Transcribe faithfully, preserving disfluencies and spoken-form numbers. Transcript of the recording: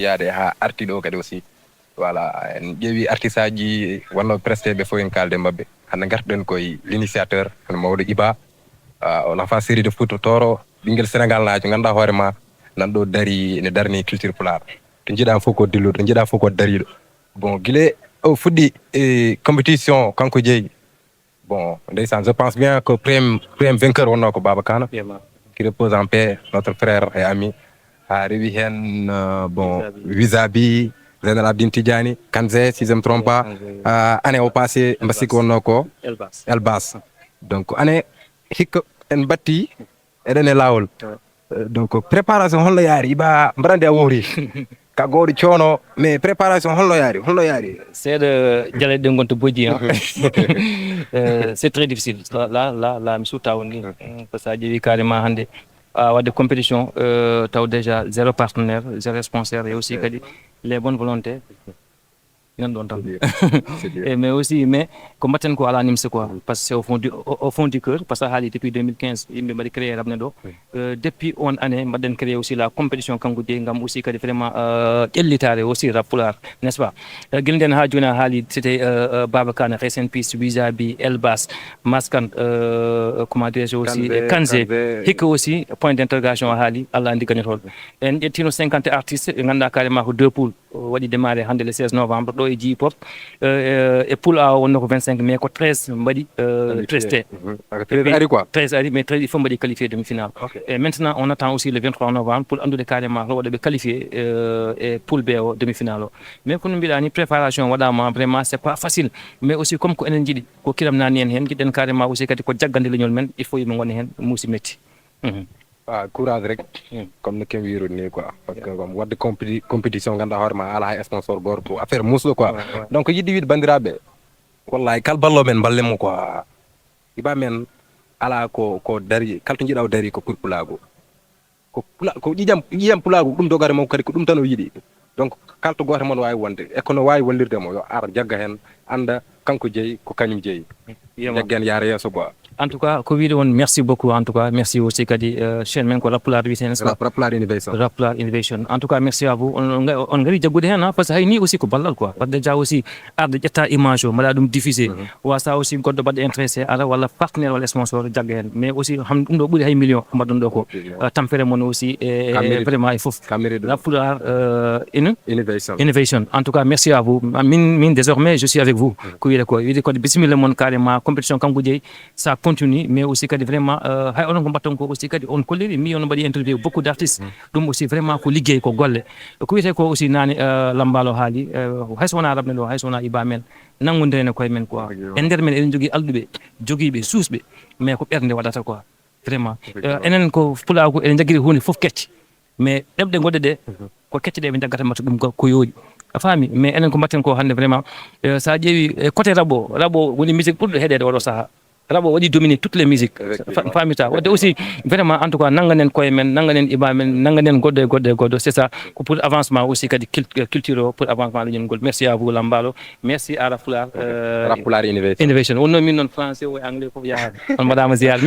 yaade haa arti ɗo kadi aussi. Voilà, en ƴeewi artiste aji wonno presque ɓe fof en kalde maɓɓe. Hannde ngartuɗen koye l'initiateur, hono mawɗo Iba. Ah, o nafa série de foot toro, ɓinngel Sénégal naajo, ngannduɗaa hoore ma, nan ɗo dari, ene darni culture pulaar. To njiɗaa fof ko dilluɗo, to njiɗaa fof ko dariiɗo. Bon, gila o fuɗɗi e compétition, kanko jeyi. Bon, ndeysaan, je pense bien que premier, premier vainqueur wonno ko Baba Kana, qui repose en paix, notre frère et ami. Ha rewi hen, euh, bon, Wizabi, Zainal Abdine Tidjani, Kanze, si je me trompe pas. Euh, année au passé, mbasik wonno ko Elbas. Donc, année hikka en batti eɗen e laawol. Euh, donc, préparation holno yaari? Iba mbaɗande a wowri. Ka gooto coono, mais préparation holno yaari? Holno yaari? Seeɗa jaleɗe ɗe gonta bojji, hein. Euh, c'est très difficile. Là, là, là, là, mi suuta woni. Mm, parce que a ƴeewi carrément hannde. Ah, wadde compétition, euh, taw déjà zéro partenaire, zéro sponsor et aussi kadi les bonnes volontés. Nan ɗon tan. C'est dur. C'est dur. Et mais aussi, mais ko mbatten ko ala nimse quoi. Parce que c'est au fond du, au, au fond du cœur, parce que a haali depuis deux mille quinze, yimɓe mbaɗi créé Rabne ɗo. Euh, depuis on année, mbaɗɗen créé aussi la compétition kanko jeyi, ngam aussi kadi vraiment, euh, ƴellitaare aussi rap pulaar, n'est-ce pas? Euh, gila nden haa jooni a haali, c'était, euh, euh, Baba Kana, Rest in Peace, Wizabi, Elbas, Maskan, euh, comment dirais-je aussi, Kanze, Kanze. Kanze. Hikka aussi, point d'interrogation a haali, Allah anndi gañotooɗo. En ƴettino cinquante artistes, ɓe ngannduɗaa carrément ko deux poules. O waɗi démarré hannde le seize novembre, ɗo e J Pop. Euh, euh, e poule A o wonno ko vingt-cinq, mais ko treize mbaɗi, euh, Qualifié. Testé. Mhm. Ak treize ari quoi. Treize ari, mais treize ɗi fof mbaɗi qualifié demi-finale. Ok. Et maintenant, on attend aussi le vingt-trois novembre pour anndude carrément hol waɗa ɓe qualifié, euh, e poule B o demi-finale o. Mais kono mbiɗa ni, préparation waɗama vraiment, c'est pas facile. Mais aussi, comme ko enen jiɗi, ko kiram nani en hen, jiɗɗen carrément aussi kadi ko jaggande leñol men, il faut yimɓe gona hen, muusi metti. Mhm. Ah, courage rek. Mm. Comme no ken wirude ni quoi. Parce que comme wadde compéti-, compétition, ngannduɗaa hoore ma, ala hay sponsor gooto, ko affaire muusɗo quoi. Ouais, ouais. Donc, yiɗde wiide banndiraaɓe, wallahi, kala ballo men, mballen mo quoi. Iba men, ala ko, ko dari, kala to njiɗa o dari ko pour pulaagu. Ko pula-, ko ƴiƴam, ƴiƴam pulaagu, ɗum dogare mo kadi, ko ɗum tan o yiɗi. Donc, kala to gooto mon waawi wonde, e kono waawi wallirde mo, yo ar jagga hen, annda kanko jeyi, ko kañum jeyi. Yema. Jaggen yaara yeeso quoi. En tout cas, ko wiide on, merci beaucoup. En tout cas, merci aussi kadi, euh, chaîne men ko Rap Pulaar wiyete, n'est-ce pas? Rap, Rap Pulaar Innovation. Rap Pulaar Innovation. En tout cas, merci à vous. On, on, on ngari jaggude hen, hein, parce que hay ni aussi ko ballal quoi. Parce que déjà aussi, arde ƴetta image o, mbaɗa ɗum diffusé. Mhm. Wasa aussi goɗɗo baɗɗo intéressé, ara walla partenaire walla sponsor jagga hen. Mais aussi, ham, ɗum ɗo ɓuri hay million ko mbaɗɗon ɗo ko. Effectivement. Euh, tampere mon aussi, e, e, vraiment, e fof. Kamere ɗum. Rap Pulaar, euh, in-, Innovation. Innovation. En tout cas, merci à vous. Min, min, désormais, je suis avec vous. Mhm. Ko wiyete ko, wiyete ko bisimilla mon carrément, compétition kanko jeyi, ça continue, mais aussi kadi vraiment, euh, hay onon ko mbatton ko aussi kadi on kolliri, mi on mbaɗi interview beaucoup d'artistes. Mhm. Ɗum aussi vraiment ko liggey, ko golle. Ko wiyete ko aussi nani, euh, Lambalo haali, euh, hay so wona Rabne ɗo, hay so wona Iba men, nanngondiren e koye men quoi. Effectivement. E nder men eɗen jogii alɗuɓe, jogiiɓe, suusɓe, mais ko ɓernde waɗata quoi. Vraiment. Effectivement. Euh, enen ko pulaagu, eɗen jaggiri hunde fof kecce. Mais ɗemɗe goɗɗe ɗe, mhm, ko kecce ɗe ɓe jaggata mbatta ɗum ko, ko yooɗi. A faami? Mais enen ko mbatten ko hannde vraiment, euh, so a ƴeewi, euh, côté rap o, rap o woni musique ɓurɗo heɗeede oɗo sahaa. Rap o waɗi dominer toutes les musiques. Effectivement. Fa-, faami ta. Wadde aussi, vraiment, en tout cas, nannganen koye men, nannganen Iba men, nannganen goɗɗo e goɗɗo e goɗɗo. C'est ça. Ko pour avancement aussi kadi cult-, euh, culture o, pour avancement leñol ngol. Merci à vous, Lambalo. Merci à Rap Pulaar, euh, Rap Pulaar Innovation. Innovation. Wonno min noon français o e anglais fof yaha. On mbaɗama ziar.